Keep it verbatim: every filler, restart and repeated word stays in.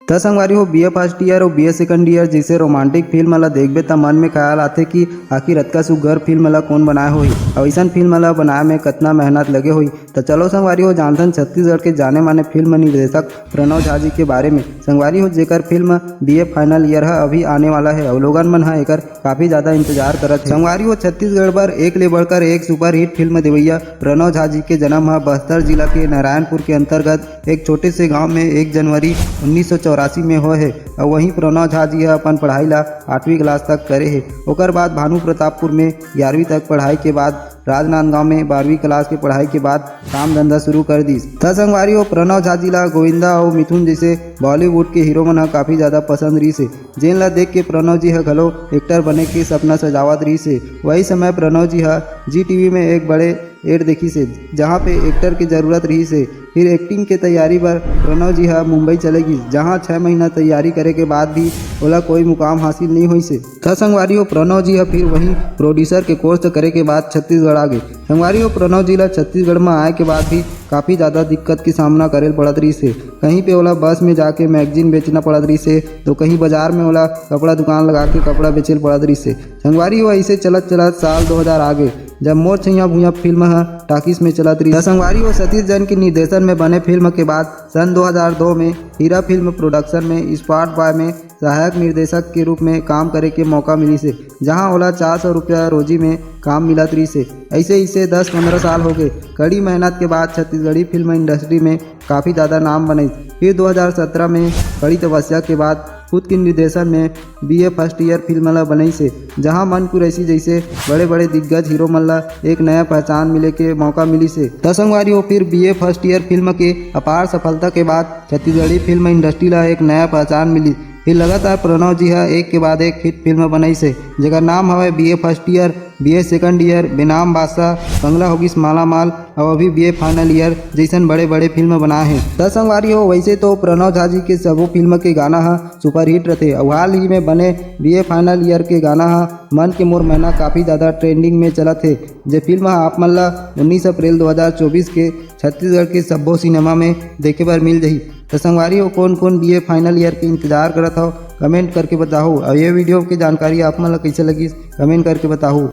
त संगवारी हो, बीए फर्स्ट ईयर अउ बीए सेकंड ईयर जइसे रोमांटिक फिल्म ला देखबे त मन में ख्याल आथे कि आखिर अतका सुग्घर फिल्म ला कोन बनाए होही, अउ अइसन फिल्म ला बनाए में कतना मेहनत लगे होही। त चलो संगवारी हो, जानथन छत्तीसगढ़ के जाने माने फिल्म निर्देशक प्रणव झा जी के बारे में। संगवारी हो, जेकर फिल्म बीए फाइनल ईयर ह अभी आने वाला है अउ लोगन मन ह एकर काफी ज्यादा इंतजार करत हे। संगवारी हो, छत्तीसगढ़ बर एक ले बढ़कर एक सुपरहिट फिल्म देवैया प्रणव झा जी के जन्म ह बस्तर जिला के नारायणपुर के अंतर्गत एक छोटे से गांव में एक जनवरी उन्नीस सौ चौरासी में होए हे। अउ वहीं प्रणव झा जी ह अपन पढ़ाई ला आठवीं क्लास तक करे हे। ओकर बाद भानु प्रतापपुर में ग्यारहवीं तक पढ़ाई के बाद राजनांदगांव में बारहवीं क्लास के पढ़ाई के बाद काम धंधा शुरू कर दिस। त संगवारी हो, प्रणव झा जी ला गोविंदा अउ मिथुन जइसे बॉलीवुड के हीरो मन ह काफी ज्यादा पसंद रहिस हे, जेन ला देख के प्रणव जी ह घलो एक्टर बने के सपना सजावत रहिस हे। वही समय प्रणव जी ह जी टीवी में एक बड़े एड देखिस हे, जहाँ पे एक्टर के जरूरत रहिस हे। फिर एक्टिंग के तैयारी बर प्रणव जी ह मुंबई चले गिस, जहाँ छह महीना तैयारी करे के बाद भी ओला कोई मुकाम हासिल नहीं होइस हे। त संगवारी हो, प्रणव जी ह फिर वहीं प्रोड्यूसर के कोर्स करे के बाद छत्तीसगढ़ आ गे। संगवारी हो, प्रणव जी ला छत्तीसगढ़ में आए के बाद भी काफी ज्यादा दिक्कत के सामना करे ल पड़त रहिस हे। कहीं पे ओला बस में जाके मैगजीन बेचना पड़त रहिस हे, तो कहीं बाजार में ओला कपड़ा दुकान लगा के कपड़ा बेचे ल पड़त रहिस हे। संगवारी हो, ऐसे चलत चलत साल दो हज़ार आ गे, जब मोर छैया भुइयां फिल्म ह टाकीज में चलत रहिस। त संगवारी हो, सतीश जैन के निर्देशन में बने फिल्म के बाद सन दो हज़ार दो में हीरा फिल्म प्रोडक्शन में स्पॉट बॉय में सहायक निर्देशक के रूप में काम करे के मौका मिलिस हे, जहां ओला चार सौ रुपया रोजी में काम मिलत रहिस हे। ऐसे इसे दस पंद्रह साल हो गए। कड़ी मेहनत के बाद छत्तीसगढ़ी फिल्म इंडस्ट्री में काफ़ी ज़्यादा नाम बनइस। फिर दो हज़ार सत्रह में कड़ी तपस्या के बाद खुद के निर्देशन में बीए फर्स्ट ईयर फिल्म ला बनइस हे, जहां मन कुरैशी जैसे बड़े बड़े दिग्गज हीरो मन ला एक नया पहचान मिले के मौका मिलिस हे। त संगवारी हो, फिर बीए फर्स्ट ईयर फिल्म के अपार सफलता के बाद छत्तीसगढ़ी फिल्म इंडस्ट्री ला एक नया पहचान मिली। फिर लगातार प्रणव जी हा एक के बाद एक हिट फिल्म बनइस हे, जेकर नाम हवय BA first year, BA second year, बेनाम बादशाह, कंगला होगिस मालामाल, अउ अभी बीए फाइनल ईयर जैसन बड़े बड़े फिल्म बनाए हे। त संगवारी हो, वैसे तो प्रणव झा जी के सबो फिल्म के गाना हा सुपरहिट रथे, अउ हाल ही में बने बीए फाइनल ईयर के गाना हा मन के मोर मैना काफ़ी ज़्यादा ट्रेंडिंग में चलत हे। जे फिल्म हा आप मन ला उन्नीस अप्रैल दो हज़ार चौबीस के छत्तीसगढ़ के सब्बो सिनेमा में देखे बर मिल जही। त संगवारी हो, कोन कोन बीए फाइनल ईयर के इंतजार करत हव, कमेंट करके बताहू। अउ ये वीडियो के जानकारी आप मन ला कैसे लगिस, कमेंट करके बताहू।